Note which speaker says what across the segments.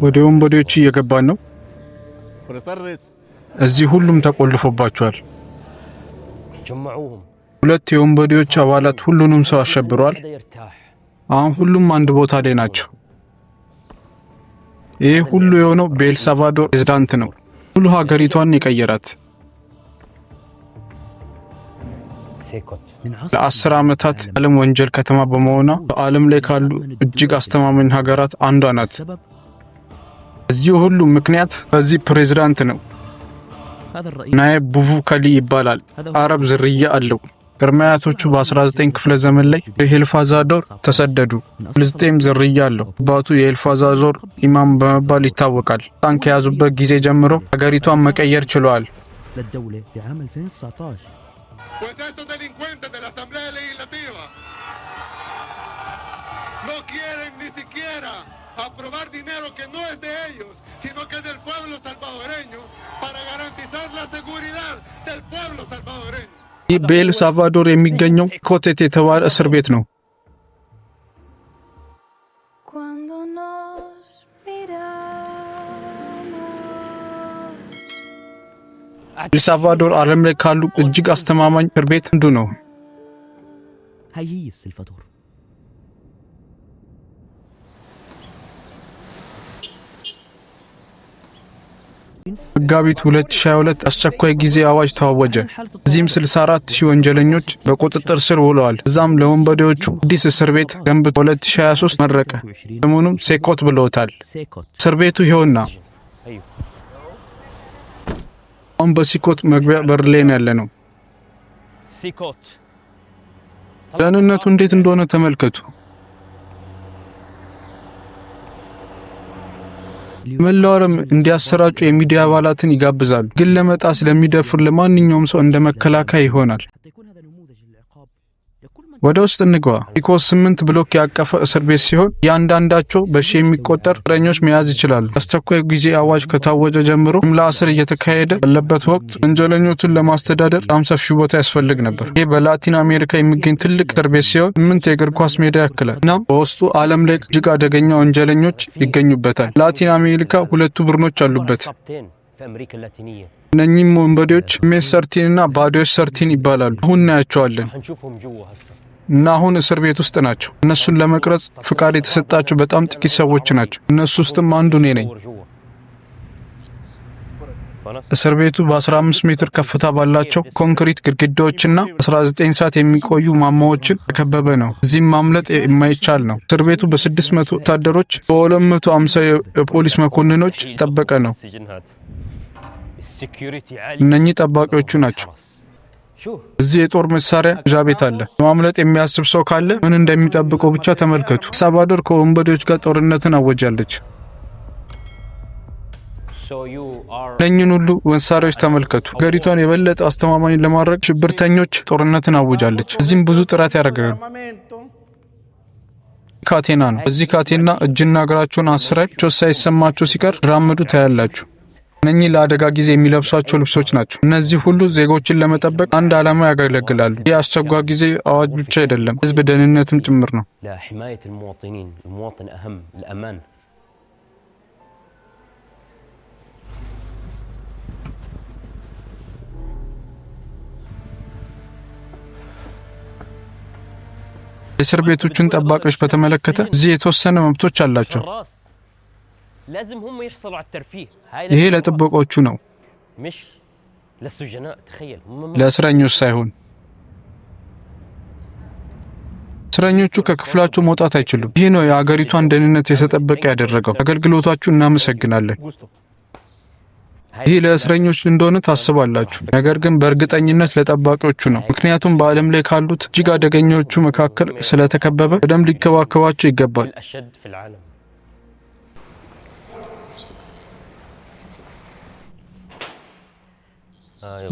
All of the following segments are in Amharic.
Speaker 1: ወደ ወንበዴዎቹ እየገባን ነው። እዚህ ሁሉም ተቆልፎባቸዋል። ሁለት የወንበዴዎች አባላት ሁሉንም ሰው አሸብረዋል። አሁን ሁሉም አንድ ቦታ ላይ ናቸው። ይህ ሁሉ የሆነው በኤልሳልቫዶር ፕሬዝዳንት ነው። ሙሉ ሀገሪቷን የቀየራት። ለ10 ዓመታት ዓለም ወንጀል ከተማ በመሆኗ በዓለም ላይ ካሉ እጅግ አስተማማኝ ሀገራት አንዷ ናት። እዚህ ሁሉ ምክንያት በዚህ ፕሬዝዳንት ነው። ናይብ ቡቡከሊ ይባላል። አረብ ዝርያ አለው። ቅድመ አያቶቹ በ19 ክፍለ ዘመን ላይ በኤልሳልቫዶር ተሰደዱ። ፍልስጤም ዝርያ አለው። አባቱ የኤልሳልቫዶር ኢማም በመባል ይታወቃል። ስልጣን ከያዙበት ጊዜ ጀምሮ ሀገሪቷን መቀየር ችለዋል።
Speaker 2: للدولة في عام 2019.
Speaker 3: Pues estos delincuentes de la Asamblea Legislativa no quieren ni siquiera aprobar dinero que no es de ellos, sino que es del pueblo salvadoreño, para garantizar la seguridad del pueblo salvadoreño.
Speaker 1: ይህ በኤል ሳልቫዶር የሚገኘው ኮቴት የተባለ እስር ቤት ነው።
Speaker 4: Cuando nos miramos.
Speaker 1: ኤልሳልቫዶር ዓለም ላይ ካሉ እጅግ አስተማማኝ እስር ቤት አንዱ ነው።
Speaker 2: هاي هي السلفادور.
Speaker 1: መጋቢት 2022 አስቸኳይ ጊዜ አዋጅ ታወጀ። እዚህም 64 ሺህ ወንጀለኞች በቁጥጥር ስር ውለዋል። እዛም ለወንበዴዎቹ አዲስ እስር ቤት ገንብቶ 2023 መረቀ። ስሙንም ሴኮት ብለውታል።
Speaker 2: سيكوت.
Speaker 1: እስር ቤቱ ይኸውና። አሁን በሲኮት መግቢያ በር ላይ ነው ያለነው።
Speaker 5: سيكوت.
Speaker 1: ደህንነቱ እንዴት እንደሆነ ተመልከቱ። መላው ዓለም እንዲያሰራጩ የሚዲያ አባላትን ይጋብዛሉ። ግን ለመጣስ ለሚደፍር ለማንኛውም ሰው እንደ መከላከያ ይሆናል።
Speaker 2: حتى يكون هذا نموذج للعقاب لكل من
Speaker 1: ወደ ውስጥ እንግባ። ሲኮት 8 ብሎክ ያቀፈ እስር ቤት ሲሆን እያንዳንዳቸው በሺህ የሚቆጠር እስረኞች መያዝ ይችላሉ። አስቸኳይ ጊዜ አዋጅ ከታወጀ ጀምሮ ጅምላ እስር እየተካሄደ ባለበት ወቅት ወንጀለኞቹን ለማስተዳደር በጣም ሰፊ ቦታ ያስፈልግ ነበር። ይህ በላቲን አሜሪካ የሚገኝ ትልቅ እስር ቤት ሲሆን 8 የእግር ኳስ ሜዳ ያክላል። እናም በውስጡ ዓለም ላይ እጅግ አደገኛ ወንጀለኞች ይገኙበታል። ላቲን አሜሪካ ሁለቱ ቡድኖች አሉበት።
Speaker 5: عصابتين في امريكا اللاتينيه.
Speaker 1: እነኚህም ወንበዴዎች MS 13 እና ባዲዎች 13 ይባላሉ። አሁን እናያቸዋለን።
Speaker 5: حنشوفهم جوا هسه.
Speaker 1: እና አሁን እስር ቤት ውስጥ ናቸው። እነሱን ለመቅረጽ ፍቃድ የተሰጣቸው በጣም ጥቂት ሰዎች ናቸው። እነሱ ውስጥም አንዱ እኔ ነኝ።
Speaker 5: صور جوا.
Speaker 1: እስር ቤቱ በ15 ሜትር ከፍታ ባላቸው ኮንክሪት ግድግዳዎችና 19 ሰዓት የሚቆዩ ማማዎችን የተከበበ ነው። እዚህም ማምለጥ የማይቻል ነው። እስር ቤቱ በ600 ወታደሮች፣ በ250 የፖሊስ መኮንኖች የተጠበቀ ነው።
Speaker 5: السجن هذا ال security عالي.
Speaker 1: እነኚህ ጠባቂዎቹ ናቸው።
Speaker 5: شو
Speaker 1: እዚህ የጦር መሳሪያ መያዣ ቤት አለ። ለማምለጥ የሚያስብ ሰው ካለ ምን እንደሚጠብቀው ብቻ ተመልከቱ። ኤልሳልቫዶር ከወንበዴዎች ጋር ጦርነትን አወጃለች።
Speaker 5: So you are
Speaker 1: እነኝን ሁሉ መሳሪያዎች ተመልከቱ። ሀገሪቷን የበለጠ አስተማማኝ ለማድረግ ሽብርተኞች ጦርነትን አውጃለች። እዚህም ብዙ ጥረት ያደርጋሉ። ካቴና ነው። በዚህ ካቴና እጅና እግራቸውን አስረን ምቾት ሳይሰማቸው ሲቀር ሲራመዱ ታያላችሁ። እነኚህ ለአደጋ ጊዜ የሚለብሷቸው ልብሶች ናቸው። እነዚህ ሁሉ ዜጎችን ለመጠበቅ አንድ ዓላማ ያገለግላሉ። ይህ አስቸኳይ ጊዜ አዋጅ ብቻ አይደለም፣ ህዝብ ደህንነትም ጭምር ነው።
Speaker 5: لحماية المواطنين، المواطن أهم، الأمان.
Speaker 1: የእስር ቤቶቹን ጠባቂዎች በተመለከተ እዚህ የተወሰነ መብቶች አላቸው።
Speaker 5: حراس لازم هم يحصلوا على الترفيه هاي
Speaker 1: ይሄ
Speaker 5: للحراس،
Speaker 1: ለጥበቆቹ ነው፣
Speaker 5: مش للسجناء. تخيل هم
Speaker 1: ለእስረኞች ሳይሆን። እስረኞቹ ከክፍላቸው መውጣት አይችሉም። ይህ ነው የአገሪቷን ደህንነት የተጠበቀ ያደረገው። አገልግሎታችሁ እናመሰግናለን። ይህ ለእስረኞች እንደሆነ ታስባላችሁ፣ ነገር ግን በእርግጠኝነት ለጠባቂዎቹ ነው። ምክንያቱም በዓለም ላይ ካሉት እጅግ አደገኛዎቹ መካከል ስለተከበበ በደንብ ሊከባከባቸው ይገባል።
Speaker 5: الأشد في العالم.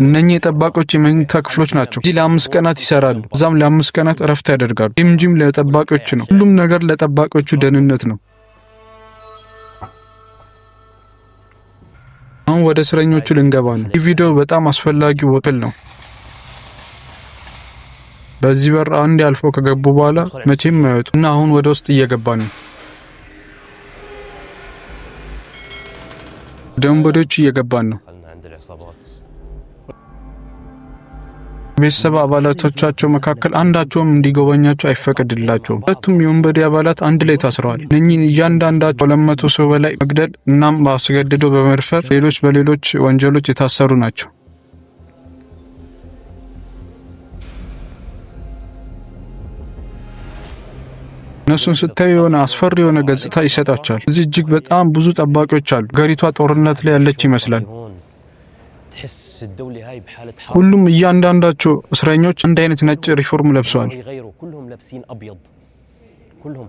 Speaker 1: እነኚህ የጠባቂዎች የመኝታ ክፍሎች ናቸው። እዚህ ለ5 ቀናት ይሰራሉ፣ እዛም ለ5 ቀናት እረፍት ያደርጋሉ። ይህም ጂም ለጠባቂዎች ነው። ሁሉም ነገር ለጠባቂዎቹ ደህንነት ነው። አሁን ወደ እስረኞቹ ልንገባ ነው። ይህ ቪዲዮ በጣም አስፈላጊው ክፍል ነው። በዚህ በር አንድ አልፈው ከገቡ በኋላ መቼም አይወጡ እና አሁን ወደ ውስጥ እየገባን ነው። ወደ ወንበዴዎቹ እየገባን ነው።
Speaker 5: دخلنا عند العصابات.
Speaker 1: ቤተሰብ አባላቶቻቸው መካከል አንዳቸውም እንዲጎበኛቸው አይፈቀድላቸውም። ሁለቱም የወንበዴ አባላት አንድ ላይ ታስረዋል። እነኚህን እያንዳንዳቸው 200 ሰው በላይ መግደል እናም በአስገድዶ በመድፈር ሌሎች በሌሎች ወንጀሎች የታሰሩ ናቸው። እነሱን ስታዩ የሆነ አስፈሪ የሆነ ገጽታ ይሰጣቸዋል። እዚህ እጅግ በጣም ብዙ ጠባቂዎች አሉ። ሀገሪቷ ጦርነት ላይ ያለች ይመስላል።
Speaker 5: هون تحس الدولة هاي بحالة حرب.
Speaker 1: ሁሉም እያንዳንዳቸው እስረኞች አንድ አይነት ነጭ ዩኒፎርም ለብሰዋል።
Speaker 5: يغيروا كلهم لابسين ابيض كلهم.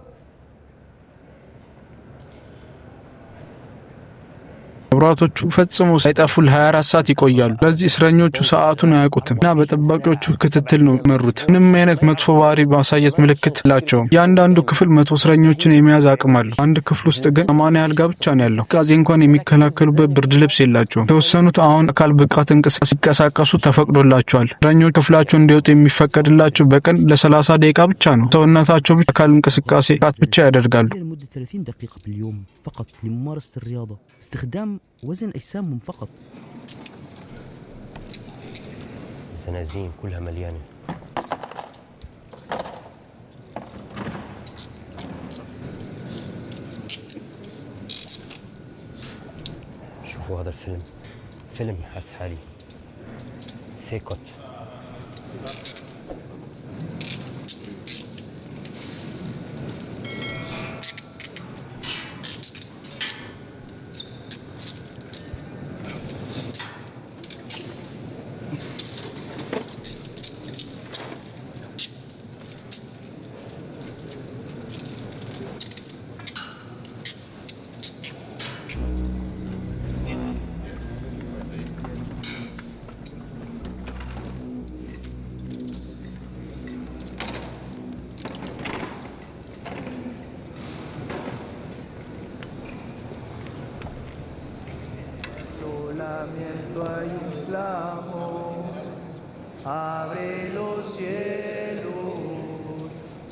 Speaker 1: መብራቶቹ ፈጽሞ ሳይጠፉ ለ24 ሰዓት ይቆያሉ። ስለዚህ እስረኞቹ ሰዓቱን አያውቁትም እና በጠባቂዎቹ ክትትል ነው መሩት። ምንም አይነት መጥፎ ባህሪ ማሳየት ምልክት የላቸውም። እያንዳንዱ ክፍል 100 እስረኞችን የመያዝ አቅም አለው። አንድ ክፍል ውስጥ ግን 80 አልጋ ብቻ ነው ያለው። ቅዝቃዜ እንኳን የሚከላከሉበት ብርድ ልብስ የላቸውም። የተወሰኑት አሁን አካል ብቃት እንቅስቃሴ ሲንቀሳቀሱ ተፈቅዶላቸዋል። እስረኞች ክፍላቸው እንዲወጡ የሚፈቀድላቸው በቀን ለ30 ደቂቃ ብቻ ነው። ሰውነታቸው ብቻ አካል እንቅስቃሴ ብቻ ያደርጋሉ።
Speaker 2: لمدة 30 دقيقة باليوم فقط لممارسة الرياضة، استخدام وزن أجسامهم فقط.
Speaker 5: الزنازين كلها مليانة. شوفوا هذا الفيلم، فيلم حس حالي سيكوت.
Speaker 6: Lamento hay un clamor, abre los cielos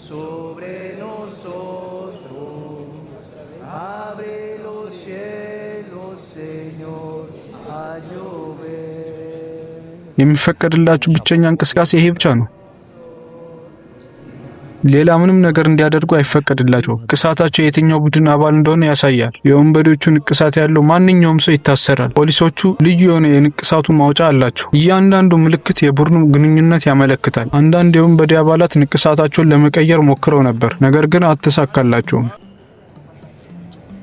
Speaker 6: sobre nosotros, abre los cielos, Señor, a llover.
Speaker 1: የሚፈቀድላቸው ብቸኛ እንቅስቃሴ ይሄ ብቻ ነው። ሌላ ምንም ነገር እንዲያደርጉ አይፈቀድላቸውም። ንቅሳታቸው የትኛው ቡድን አባል እንደሆነ ያሳያል። የወንበዴዎቹ ንቅሳት ያለው ማንኛውም ሰው ይታሰራል። ፖሊሶቹ ልዩ የሆነ የንቅሳቱ ማውጫ አላቸው። እያንዳንዱ ምልክት የቡድኑ ግንኙነት ያመለክታል። አንዳንድ የወንበዴ አባላት ንቅሳታቸውን ለመቀየር ሞክረው ነበር፣ ነገር ግን አልተሳካላቸውም።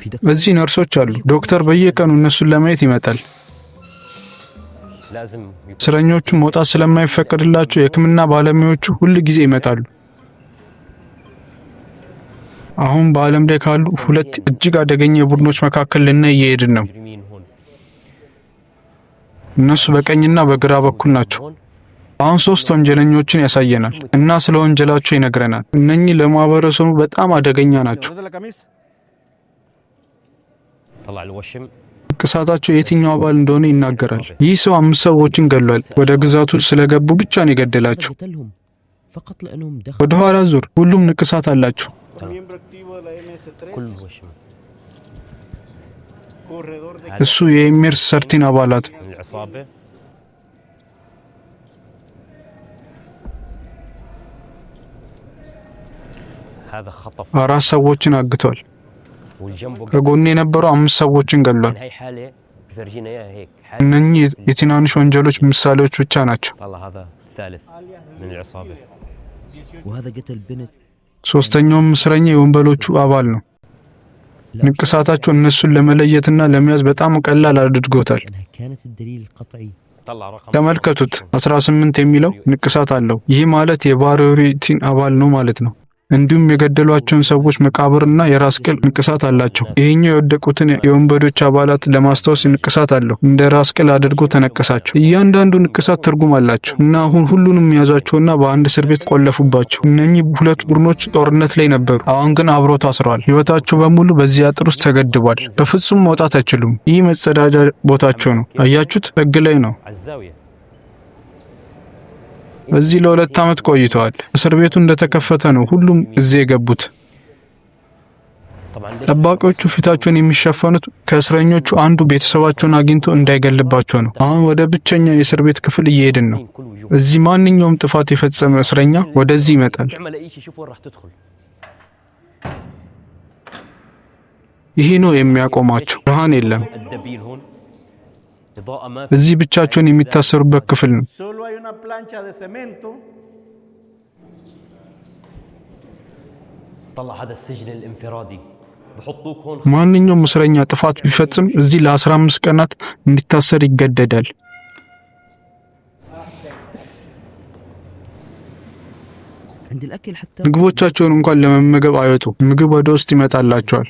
Speaker 2: في دكتور
Speaker 1: እዚህ ነርሶች አሉ። ዶክተር በየቀኑ እነሱን ለማየት ይመጣል።
Speaker 5: لازم يكون
Speaker 1: እስረኞቹ መውጣት ስለማይፈቀድላቸው የሕክምና ባለሙያዎቹ ሁል ጊዜ ይመጣሉ። አሁን በዓለም ላይ ካሉ ሁለት እጅግ አደገኛ የቡድኖች መካከል ልናይ እየሄድን ነው።
Speaker 5: مجرمين هون.
Speaker 1: እነሱ በቀኝና በግራ በኩል ናቸው።
Speaker 5: هون
Speaker 1: አሁን ሶስት ወንጀለኞችን ያሳየናል እና ስለ ወንጀላቸው ይነግረናል። እነኚህ ለማህበረሰቡ በጣም አደገኛ ናቸው።
Speaker 7: de la camisa.
Speaker 5: طلع الوشم.
Speaker 1: ንቅሳታቸው የትኛው አባል እንደሆነ ይናገራል። ይህ ሰው አምስት ሰዎችን ገድሏል። ወደ ግዛቱ ስለገቡ ብቻ ነው የገደላቸው።
Speaker 2: قتلهم فقط لأنهم دخلوا
Speaker 1: ወደ ኋላ ዙር። ሁሉም ንቅሳት አላቸው።
Speaker 7: Miembro activo de la MS-13,
Speaker 5: كله وشم.
Speaker 7: corredor de
Speaker 1: እሱ የ MS 13 አባላት
Speaker 5: من العصابة. هذا خطف
Speaker 1: አራት ሰዎችን አግቷል።
Speaker 5: والجنبه
Speaker 1: ከጎኑ የነበሩ አምስት ሰዎችን ገድሏል።
Speaker 5: هاي حالة بفرجينا اياها هيك حالة.
Speaker 1: እነኚህ የትናንሽ ወንጀሎች ምሳሌዎች ብቻ ናቸው።
Speaker 5: طلع هذا الثالث من العصابة.
Speaker 2: وهذا قتل بنت.
Speaker 1: ሶስተኛውም እስረኛ የወንበሎቹ አባል ነው። ንቅሳታቸው እነሱን ለመለየትና ለመያዝ በጣም ቀላል አድርጎታል።
Speaker 2: لأنها كانت الدليل القطعي.
Speaker 5: طلع رقم
Speaker 1: ተመልከቱት፣ 18 የሚለው ንቅሳት አለው። ይህ ማለት የባሪዮ 18 አባል ነው ማለት ነው። እንዲሁም የገደሏቸውን ሰዎች መቃብርና የራስ ቅል ንቅሳት አላቸው። ይሄኛው የወደቁትን የወንበዴዎች አባላት ለማስታወስ ንቅሳት አለው። እንደ ራስ ቅል አድርጎ ተነቀሳቸው። እያንዳንዱ ንቅሳት ትርጉም አላቸው እና አሁን ሁሉንም ያዟቸውና በአንድ እስር ቤት ቆለፉባቸው። እነኚህ ሁለት ቡድኖች ጦርነት ላይ ነበሩ። አሁን ግን አብሮ ታስረዋል። ሕይወታቸው በሙሉ በዚህ አጥር ውስጥ ተገድቧል። በፍጹም መውጣት አይችሉም። ይህ መጸዳጃ ቦታቸው ነው። አያችሁት? ጥግ ላይ ነው።
Speaker 5: على الزاوية.
Speaker 1: እዚህ ለ2 ዓመት ቆይተዋል። እስር ቤቱ እንደተከፈተ ነው ሁሉም እዚህ የገቡት።
Speaker 5: طبعا
Speaker 1: ጠባቂዎቹ ፊታቸውን የሚሸፈኑት ከእስረኞቹ አንዱ ቤተሰባቸውን አግኝቶ እንዳይገልባቸው ነው። አሁን ወደ ብቸኛ የእስር ቤት ክፍል እየሄድን ነው።
Speaker 5: كل وجوه
Speaker 1: እዚህ ማንኛውም ጥፋት የፈጸመ እስረኛ ወደዚህ ይመጣል።
Speaker 5: تعمل اي شيء، شوف وين راح تدخل.
Speaker 1: ይሄ ነው የሚያቆማቸው። ብርሃን የለም።
Speaker 5: الدبيل هون، اضاءة ما في.
Speaker 1: እዚህ ብቻቸውን የሚታሰሩበት ክፍል ነው።
Speaker 7: Solo hay una plancha de cemento.
Speaker 5: طلع هذا السجن الانفرادي، بحطوك هون.
Speaker 1: ማንኛውም እስረኛ ጥፋት ቢፈጽም እዚህ ለ15 ቀናት እንዲታሰር ይገደዳል።
Speaker 2: عند الأكل حتى
Speaker 1: ምግቦቻቸውን እንኳን ለመመገብ አይወጡም። ምግብ ወደ ውስጥ ይመጣላቸዋል።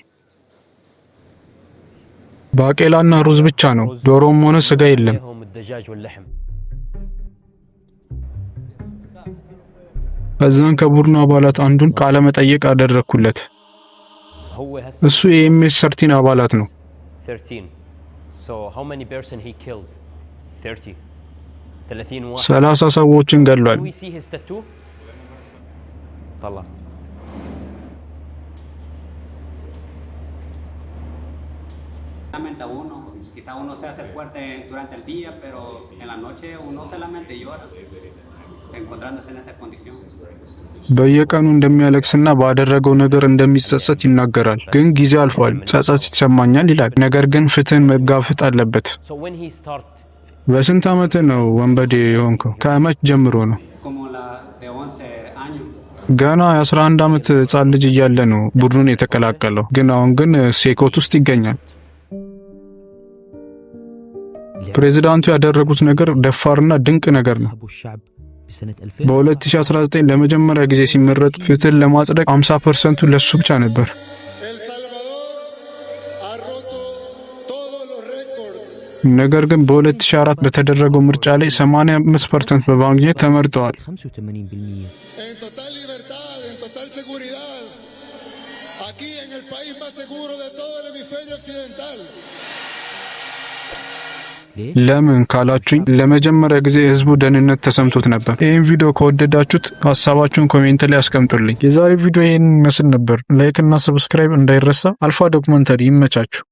Speaker 1: ባቄላና ሩዝ ብቻ ነው። ዶሮም ሆነ ስጋ የለም።
Speaker 5: عليهم الدجاج واللحم.
Speaker 1: ከዛን ከቡድኑ አባላት አንዱን ቃለ መጠይቅ አደረግኩለት።
Speaker 5: هو هسه
Speaker 1: እሱ የ MS 13 አባላት ነው።
Speaker 5: 13. So how many person he killed? 30. 30 واحد.
Speaker 1: 30 ሰዎችን ገድሏል።
Speaker 5: Can we see his tattoo? طلع.
Speaker 8: Lamenta uno, quizá uno se hace fuerte durante el día, pero en la noche uno se lamenta y llora, encontrándose en esta condición.
Speaker 1: በየቀኑ እንደሚያለቅስና ባደረገው ነገር እንደሚጸጸት ይናገራል። ግን ጊዜ አልፏል፣ ጸጸት ይሰማኛል ይላል። ነገር ግን ፍትህን መጋፈጥ አለበት።
Speaker 5: So when he start
Speaker 1: በስንት ዓመት ነው ወንበዴ የሆንከው? ከመች ጀምሮ ነው?
Speaker 8: Como la de 11 años.
Speaker 1: ገና የ11 ዓመት ህጻን ልጅ እያለ ነው ቡድኑን የተቀላቀለው። ግን አሁን ግን ሴኮት ውስጥ ይገኛል። ፕሬዚዳንቱ ያደረጉት ነገር ደፋርና ድንቅ ነገር ነው።
Speaker 2: انتخبوا الشعب بسنة 2000
Speaker 1: በ2019 ለመጀመሪያ ጊዜ ሲመረጡ ፍትህን ለማጽደቅ 50%ቱ ለሱ ብቻ ነበር።
Speaker 3: El Salvador ha roto todos los récords.
Speaker 1: ነገር ግን በ2004 በተደረገው ምርጫ ላይ 85% በማግኘት ተመርጠዋል።
Speaker 2: 85%.
Speaker 3: En total libertad, en total seguridad. Aquí en el país más seguro de todo el hemisferio occidental.
Speaker 2: ليه؟
Speaker 1: ለምን ካላችሁኝ ለመጀመሪያ ጊዜ የህዝቡ ደህንነት ተሰምቶት ነበር። ይህን ቪዲዮ ከወደዳችሁት ሀሳባችሁን comment ላይ አስቀምጡልኝ። የዛሬ ቪዲዮ ይህን ይመስል ነበር። Like እና subscribe እንዳይረሳ። አልፋ ዶክመንተሪ ይመቻችሁ።